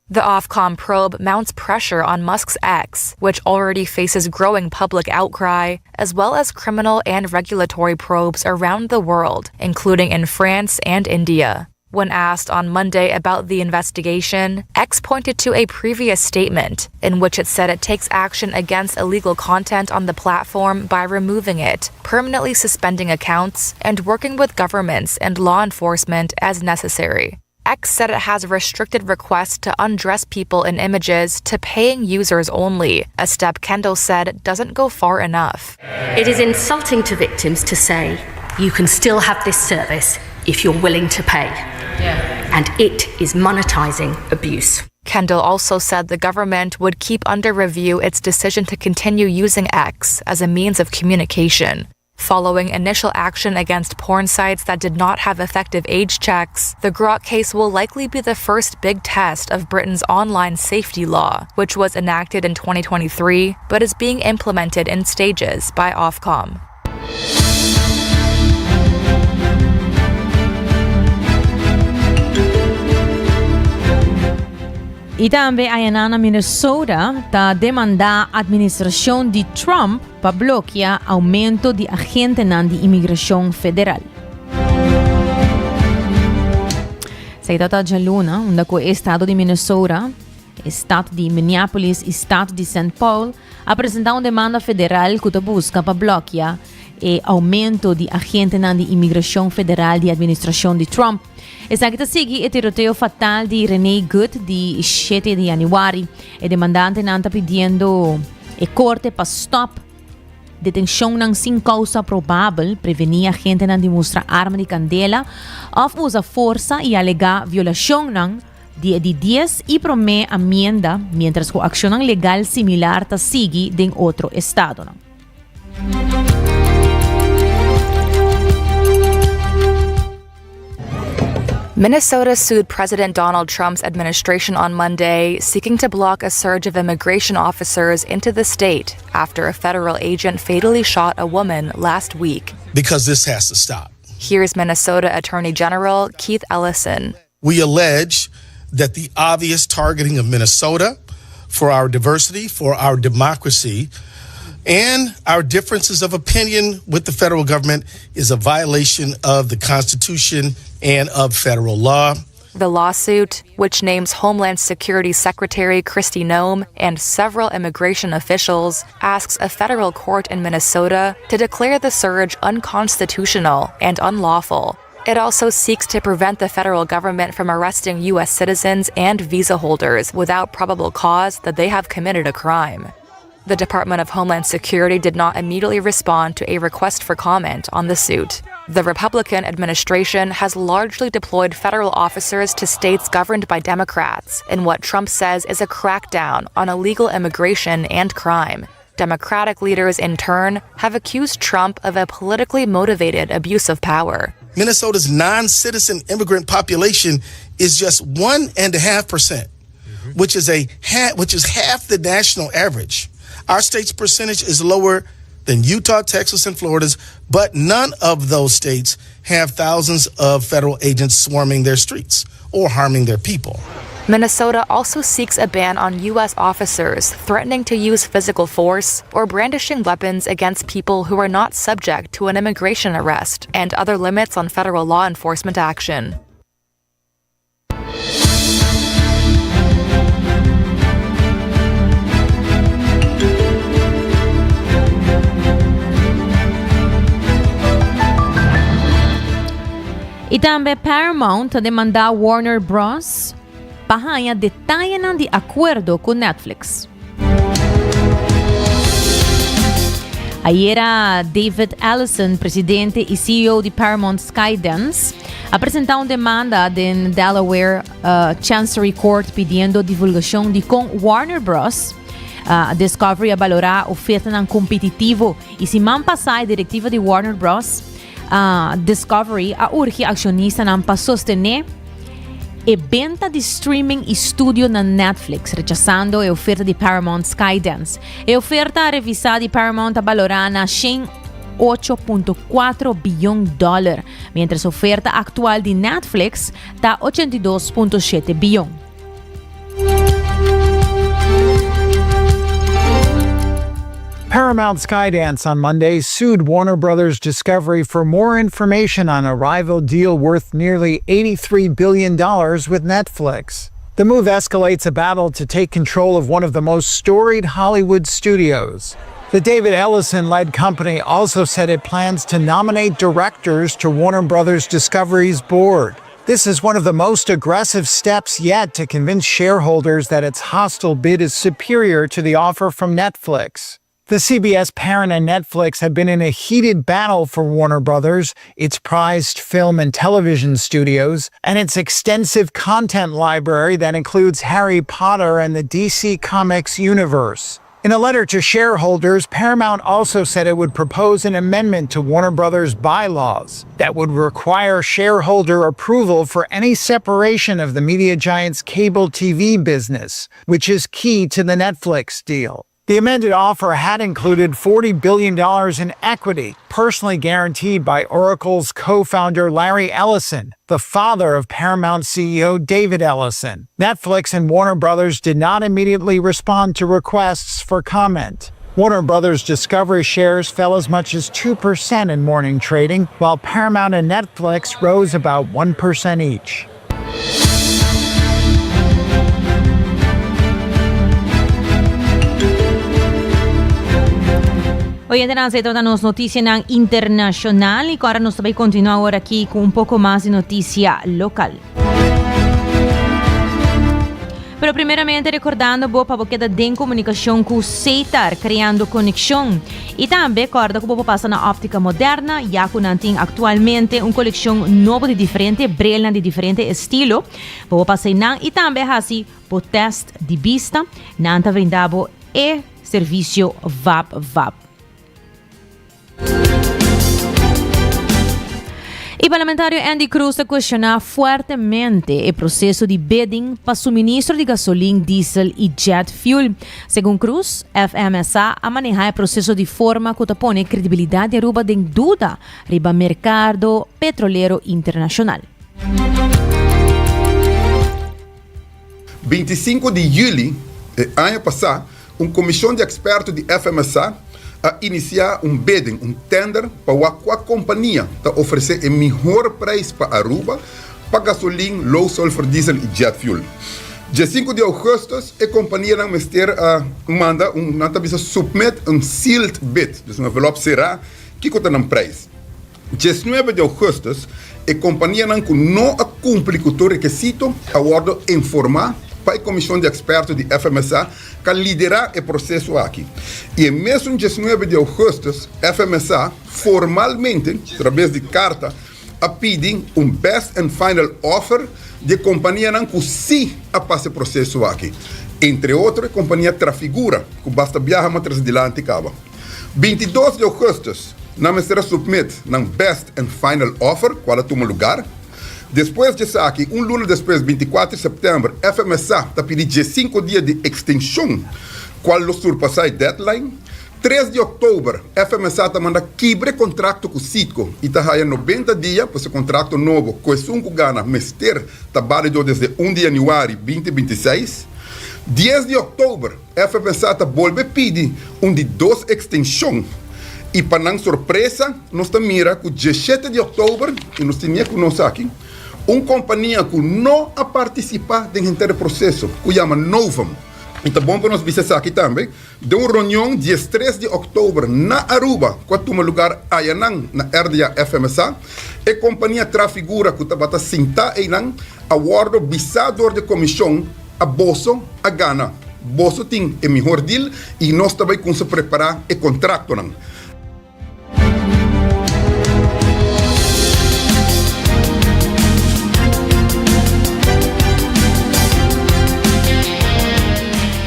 The Ofcom probe mounts pressure on Musk's X, which already faces growing public outcry, as well as criminal and regulatory probes around the world, including in France and India. When asked on Monday about the investigation, X pointed to a previous statement in which it said it takes action against illegal content on the platform by removing it, permanently suspending accounts, and working with governments and law enforcement as necessary. X said it has restricted requests to undress people in images to paying users only, a step Kendall said doesn't go far enough. It is insulting to victims to say, you can still have this service if you're willing to pay. Yeah. And it is monetizing abuse. Kendall also said the government would keep under review its decision to continue using X as a means of communication. Following initial action against porn sites that did not have effective age checks, the Grok case will likely be the first big test of Britain's online safety law, which was enacted in 2023 but is being implemented in stages by Ofcom. I tambe ayanan na Minnesota ta demandá administrashon di Trump pa blokia oumento di agentenan di imigrashon federal. Esaki ta ta djaluna, unda ku e estado di Minnesota, e stat di Minneapolis i stat di Saint Paul a presentá un demanda federal ku ta buska pa blokia e oumento di agentenan di imigrashon federal di administrashon di Trump. Esaki ta sigui e tiroteo fatal di Renee Good di shete di yanüari. E demandantenan ta pidiendo e korte pa stòp detenshonnan sin kousa probabel, prevení agentenan di mustra arma di kandela òf usa forsa i alegá violashonnan di e di dies i promé amienda, miéntras ku akshonnan legal similar ta sigui den otro estadonan. Minnesota sued President Donald Trump's administration on Monday, seeking to block a surge of immigration officers into the state after a federal agent fatally shot a woman last week. Because this has to stop. Here's Minnesota Attorney General Keith Ellison. We allege that the obvious targeting of Minnesota for our diversity, for our democracy, and our differences of opinion with the federal government is a violation of the Constitution and of federal law. The lawsuit, which names Homeland Security Secretary Kristi Noem and several immigration officials, asks a federal court in Minnesota to declare the surge unconstitutional and unlawful. It also seeks to prevent the federal government from arresting U.S. citizens and visa holders without probable cause that they have committed a crime. The Department of Homeland Security did not immediately respond to a request for comment on the suit. The Republican administration has largely deployed federal officers to states governed by Democrats in what Trump says is a crackdown on illegal immigration and crime. Democratic leaders, in turn, have accused Trump of a politically motivated abuse of power. Minnesota's non citizen immigrant population is just 1.5%, which is, a ha- which is half the national average. Our state's percentage is lower than Utah, Texas, and Florida's, but none of those states have thousands of federal agents swarming their streets or harming their people. Minnesota also seeks a ban on U.S. officers threatening to use physical force or brandishing weapons against people who are not subject to an immigration arrest and other limits on federal law enforcement action. I tambe Paramount ta demandá Warner Bros. Pa haña detayenan di akuerdo ku Netflix. Ayera David Ellison, presidente y CEO di Paramount Skydance, a presenta un demanda den Delaware Chancery Court pidiendo divulgacion di con Warner Bros. Discovery a balora ofertanan competitivo y siman pasa e directiva di Warner Bros. Discovery a urgi accionistanan pa sostene e benta di streaming y studio na Netflix, rechasando e oferta di Paramount Skydance. E oferta revisa di Paramount a balora na 108.4 biyon dollar, mientras oferta actual di Netflix ta 82.7 biyon. Paramount Skydance on Monday sued Warner Brothers Discovery for more information on a rival deal worth nearly $83 billion with Netflix. The move escalates a battle to take control of one of the most storied Hollywood studios. The David Ellison led company also said it plans to nominate directors to Warner Brothers Discovery's board. This is one of the most aggressive steps yet to convince shareholders that its hostile bid is superior to the offer from Netflix. The CBS parent and Netflix have been in a heated battle for Warner Brothers, its prized film and television studios, and its extensive content library that includes Harry Potter and the DC Comics universe. In a letter to shareholders, Paramount also said it would propose an amendment to Warner Brothers bylaws that would require shareholder approval for any separation of the media giant's cable TV business, which is key to the Netflix deal. The amended offer had included $40 billion in equity, personally guaranteed by Oracle's co founder Larry Ellison, the father of Paramount CEO David Ellison. Netflix and Warner Brothers did not immediately respond to requests for comment. Warner Brothers Discovery shares fell as much as 2% in morning trading, while Paramount and Netflix rose about 1% each. Oyentenan, esei tabata nos noticianan internacional y ahora nos ta bay continua ahora aki cu un poco mas di noticia local. Pero primeramente recordando bo pa bo keda den comunicacion cu Setar, creando conexion. Y tambe corda cu bo por pasa na Optica Moderna, ya cu nan tin actualmente un coleccion nobo di diferente brilnan di diferente estilo. Bo por pasa einan y tambe haci bo test di bista. Nan ta brinda bo e servicio vap vap. E parlamentario Andy Cruz ta cuestiona fuertemente e proceso di bidding pa suministro di gasolin, diesel y jet fuel. Segun Cruz, FMSA a maneha e proceso di forma cu ta pone credibilidad di Aruba den duda riba mercado petrolero internacional. 25 di juli e aña pasá, un komishon di eksperto di FMSA a inisiá un bidding, un tender, pa wak kua kompania ta ofresé e mihor preis pa Aruba pa gasolin, low sulfur diesel i jet fuel. Dje sinku di ougùstùs e kompanianan mester a manda un, nan ta bisa submit un sealed bid, dus un envelòp será, kiko ta nan preis. 19 di augustus, e kompanianan ku no a kumpli ku tur rekisito a wòrdu informá pa e komishon di eksperto di FMSA ku a liderá e proseso aki. I e mesun 19 di augustus, FMSA formalmente, trabes di karta, a pidi un best and final offer di e kompanianan ku sí a pasa e proseso aki, entre otro e kompania Trafigura, ku basta biaha matras dilanti kaba. 22 di augustus, nan mester a submit nan best and final offer, cual a tuma lugar. Despues di esaki, un luna despues, 24 di september, FMSA ta pidi diesinco dia di extension, cual lo surpasa e deadline. 3 di october, FMSA ta manda kibra e contracto cu Citgo y ta haya 90 dia pa su contracto nobo cu esun cu gana mester ta balido desde 1 di januari 2026. 10 di october, FMSA ta bolbe pidi un di dos ekstenshon i pa nan sorpresa nos ta mira ku diesshete di òktober, i nos tenia ku nos aki, un kompania ku no a partisipá den henter e proseso, ku yama Novum. I ta bon pa nos bisa esaki tambe, den un reunion diestres di òktober na Aruba ku a tuma lugar ayanan na RDA FMSA, e kompania Trafigura ku tabata sintá einan a wòrdu bisá dor di komishon, A boso a gana. Boso tin e mihor deal y nos ta bay cunsa prepara e contractonan.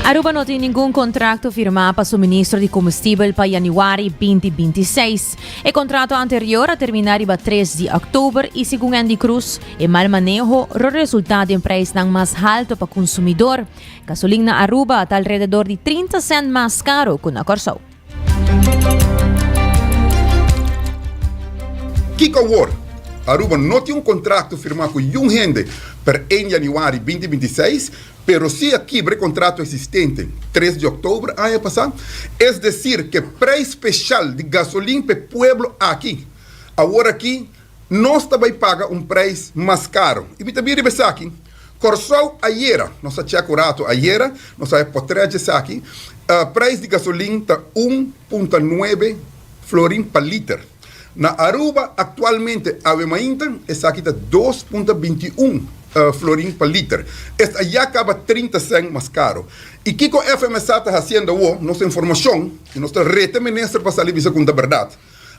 Aruba no tin ningun contracto firma pa suministro di comestibel pa januari 2026. E contrato anterior a termina riba 3 di october y segun Andy Cruz, e mal maneho ro resulta den prijsnan mas halto pa consumidor. Gasolin na Aruba ta alrededor di 30 cent mas caro cu na Corsou. Kiko awor? Aruba no tin un contrato firma cu yun hende per 1 januari 2026, pero si a kibra e contrato existente 3 di october aña pasa, es decir cu e prijs special di gasolin p'e pueblo aki awor aki Nos ta bai paga un prijs mas caro. Y mi ta bin riba esaki. Corsou ayera, nos a check un rato ayera, nos a potret esaki, prijs di gasolin ta un punta nuebe florin pa liter. Na Aruba actualmente awe mainta esaki ta dos punta binti un florin pa liter. Esta ya caba 30 cent mas caro. Y kico FMSA ta haciendo awo? Nos informacion, y nos ta reta minister pa sali bisa cu ta berdad.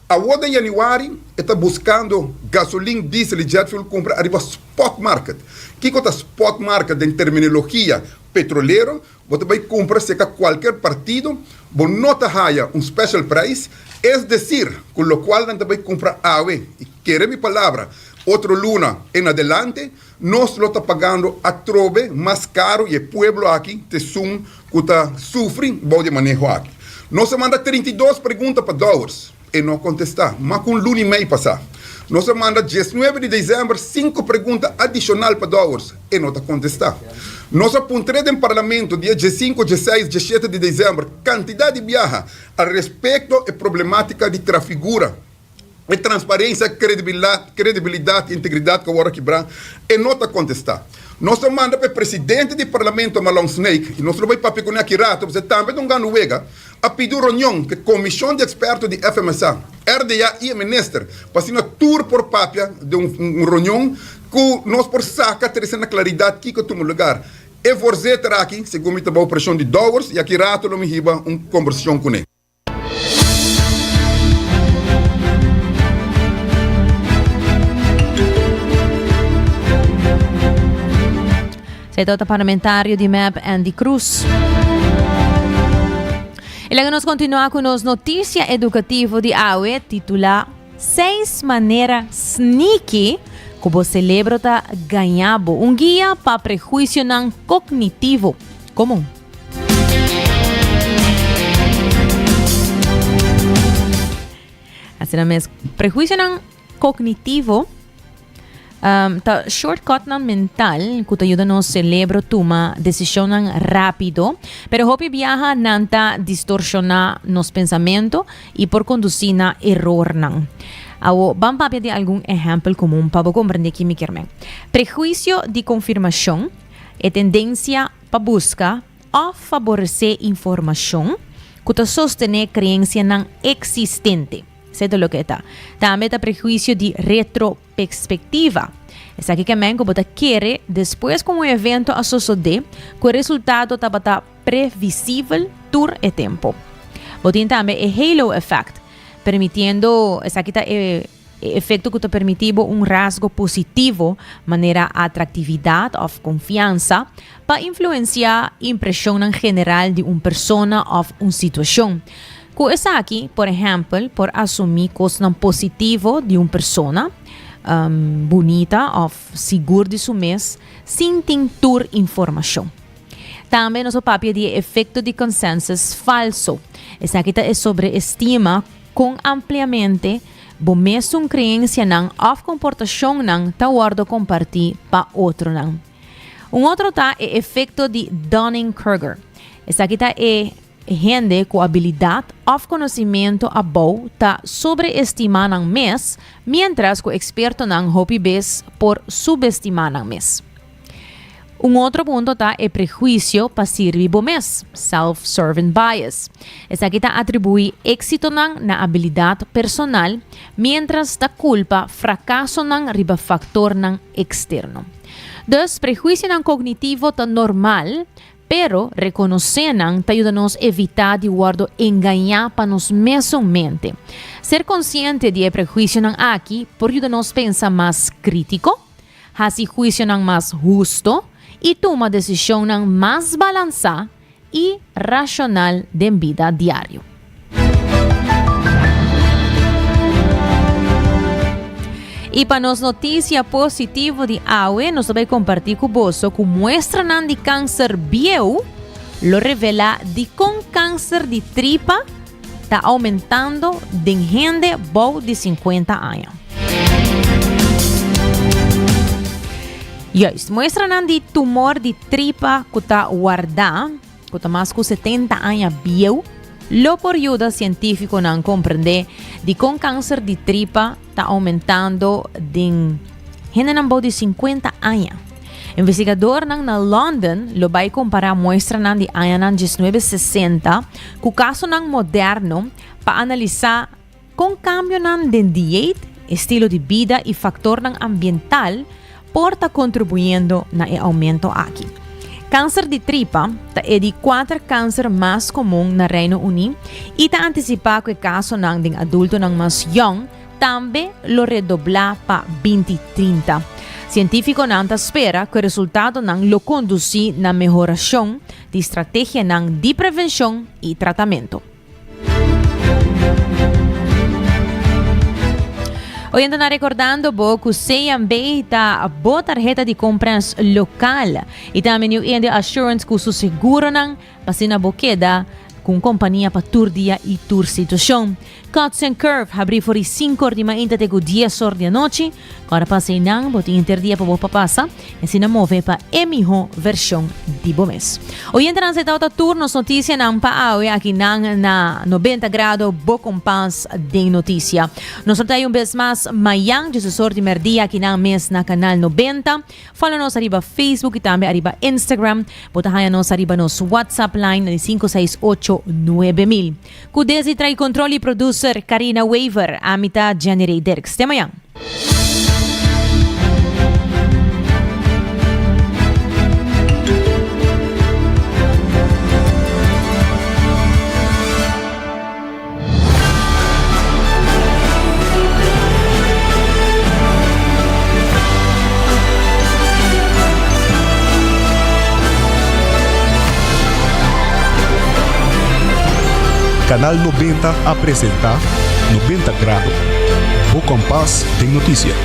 Awor den januari e ta buskando gasolin, diesel i jet fuel kumpra ariba spot market. Kiko ta spot market den terminologia petrolero? Bo ta bai kumpra serka kualker partido, bo no ta haya un special prijs, es desir ku lokual nan ta bai kumpra awe, i kere mi palabra, otro luna en adelante nos lo ta pagando atrobe mas karu i e pueblo aki ta esun ku ta sufri bou di e maneho aki. Nos a manda 32 pregunta pa Dowers, e no a kontestá. Mas ku un luna i mei pasá. Nos a manda 19 di desèmber sinku pregunta adishonal pa Dowers, e no ta kontestá. Nos a puntr'é den Parlamento dia 15, 16, 17 di desèmber kantidat di biaha al respekto e problemátika di trafigura. E transparencia, credibilidad y integridad cu awor a kibra, e no ta contesta. Nos a manda pa e presidente di Parlamento Malon Snake, y nos lo bay papia cune aki rato, pasobra e tambe ta un ganu wega, a pidi un reunion cu e comision di experto di FMSA, RDA y e minister, pa asina tur por papia den un reunion cu nos por saca trece na claridad kico a tuma lugar. E voorzitter aki, segun mi ta bao presion di Dowers, y aki rato lo mi hiba un combersacion cune. Zij ta parlamentario di MEP Andy Cruz. Y laga nos continua cu nos noticia educativo di awe titula Seis manera sneaky cu bo celebro ta gaña bo. Un guia pa prehuicionan cognitivo comun. Asina mes, prehuisionan kognitivo um, ta shortcutnan mental ku ta yuda nos celebro tuma desishonnan rápido, pero hopi biaha nan ta distorshoná nos pensamentu i por kondusí na erornan. Awo, ban papia di algun ehèmpel komun pa bo komprendé ki mi kier men. Prehuisio di konfirmashon, e tendensia pa buska òf faboresé informashon ku ta sostené kreensianan eksistente. Esei ta loke e ta. Tambe ta prehuisio di retroperspektiva. Esaki ke men ku bo ta kere despues ku un evento a sosodé ku e resultado tabata previsibel tur e tempu. Bo tin tambe e halo effect, permitiendo esaki ta e. E efekto ku ta permití bo un rasgo positivo, manera atraktividat òf konfiansa, pa influensiá impreshonnan general di un persona òf un situashon. Ku esaki, por ehèmpel, por asumí kosnan positivo di un persona, bunita òf sigur di su mes, sin tin tur informashon. Tambe nos a papia di e efekto di consensus falso. Esaki ta e sobreestima kon ampliamente bo mesun creencianan of comportacionnan ta wordo comparti pa otronan. Un otro ta e efecto di Dunning-Kruger. Esaki ta e hende cu abilidad of conocimento abou ta sobreestima nan mes, mientras cu expertonan hopi bes por subestima nan mes. Un otro punto ta e prehuisio pa sirbi bo mes, self-serving bias. Esaki ta atribuí éksitonan na abilidat personal, miéntras ta kulpa frakasonan riba faktornan eksterno. Dus, prehuisionan kognitivo ta normal, pero rekonosé nan ta yuda nos evitá di wòrdu engañá pa nos mesun mente. Ser konsiente di e prehuisionan aki por yuda nos pensa mas krítiko, hasi huisionan mas husto i tuma desishonnan mas balansá. i rashonal den bida diario. I pa nos notisia positivo di awe, nos ta bai kompartí ku boso ku muestranan di kanser bieu lo revelá dikon kanser di tripa ta aumentando den hende bou di 50 aña. Juist, muestranan di tumor di tripa ku ta wardá, ku ta mas ku 70 aña bieu, lo por yuda sientífikonan komprendé dikon kanser di tripa ta aumentando den hendenan bou di 50 aña. Investigadornan na London lo bai kompará muestranan di añanan 1960 ku kasonan moderno pa analisá kon kambionan den dieet, estilo di bida i faktornan ambiental por ta kontribuyendo na e oumento aki. Kanser di tripa ta e di kuater kanser mas komun na Reino Uní i ta antisipá ku e kasonan den adultonan mas yòn tambe lo redoblá pa 2030. Sientífikonan ta spera ku e resultadonan lo kondusí na mehorashon di strategianan di prevenshon i tratamentu. Oyentenan rekordando bo ku CMB ta bo tarheta di kompras lokal i tambe New India Assurance ku su seguronan pa asina bo keda ku un kompania pa tur dia i tur situashon. Cuts and Curve habrí for di sinku or di mainta te ku dies or di anochi. Ora pasa einan bo tin henter dia pa bo pa pasa i asina move pa e mihó vershon di bo mes. Oyentenan sa e tabata tur nos notisianan pa awe akinan na 90 Grado bo kompas den notisia. Nos lo ta ei un bes mas mayan djeses or di mèrdia akinan mes na Kanal 90. Follow nos ariba Facebook y tambe ariba Instagram. Bo ta haya nos ariba nos WhatsApp line na di 568 9000. Cu Desi trae control y producer Karina Wever. Ami ta Jenny Ray Dirks. Te mañan. Canal 90 a presenta 90 Grado, bo kompas den notisia.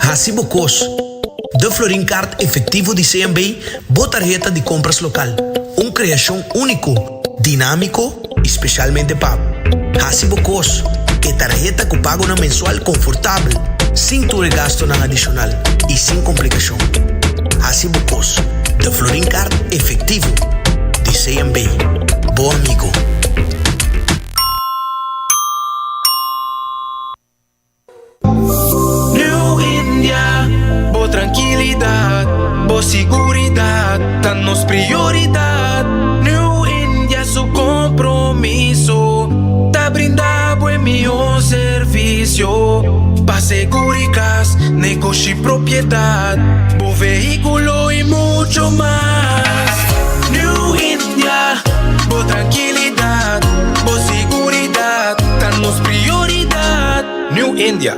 Hasi bo kos. De Florin Card efectivo di CMB, bo tarheta di compras local. Un creacion unico, dinamico y specialmente pa bo. Hasi bo kos. E tarheta cu pagonan mensual confortabel, sin tur e gastonan adicional y sin complicacion. Hasi bo kos. De Florin Card efectivo di CMB. Bo amigo. New India, bo trankilidat, bo siguridat ta nos prioridat. New India su kompromiso ta brinda bo e mihó servisio pa seguri kas, negoshi, propiedat, bo vehíkulo i mucho mas. New India, bo trankilidat, bo siguridat ta nos prioridat. New India.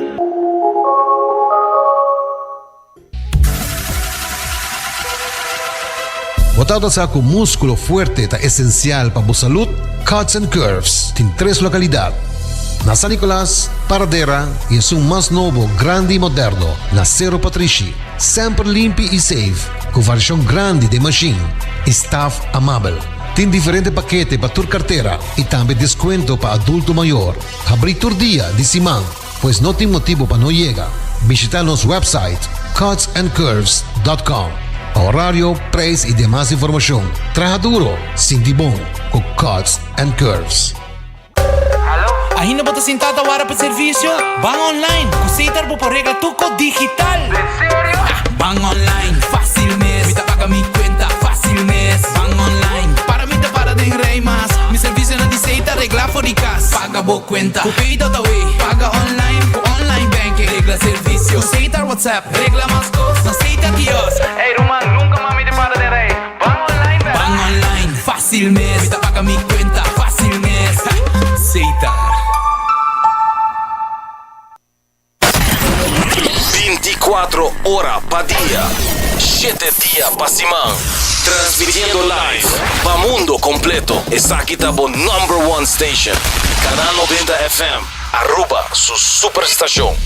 Bo tabata sa ku múskulo fuerte ta esensial pa bo salud? Cuts and Curves tin tres lokalidat, na San Nicolas, Paradera i esun mas nobo, grandi i moderno na Sero Patrishi. Semper limpi i safe, ku variashon grandi den mashin i staf amabel. Tin diferente pakete pa tur kartera i tambe deskuento pa adulto mayor. Habrí tur dia di siman, pues no tin motibu pa no yega. Bishita nos website cutsandcurves.com pa horario, prijs i demas informashon. Traha duro, sinti bon ku Cuts and Curves. Ainda bo ta sintá ta wara pa servisio? Ban online! Ku Setar bo por regla tur kos digital! Den serio? Ban online, fácil mes! Mi ta paga mi kuenta, fácil mes! Ban online, para mi ta para den rij mas! Mi servisionan di Setar reglá for di kas! Paga bo kuenta ku Pay.awe! Paga online ku online banking! Regla servisio ku Setar WhatsApp! Regla mas kos na Setar Kiosk! Ey ruman, nunka mas mi ta para den rij! Ban online bèrdad? Ban online, fácil mes! Mi ta paga mi kuenta, fácil mes! Setar. 24 ora pa dia, shete dia pa siman. Transmitiendo live pa mundo completo. Esaki ta bo number one station. Canal 90 FM, Aruba su superstacion.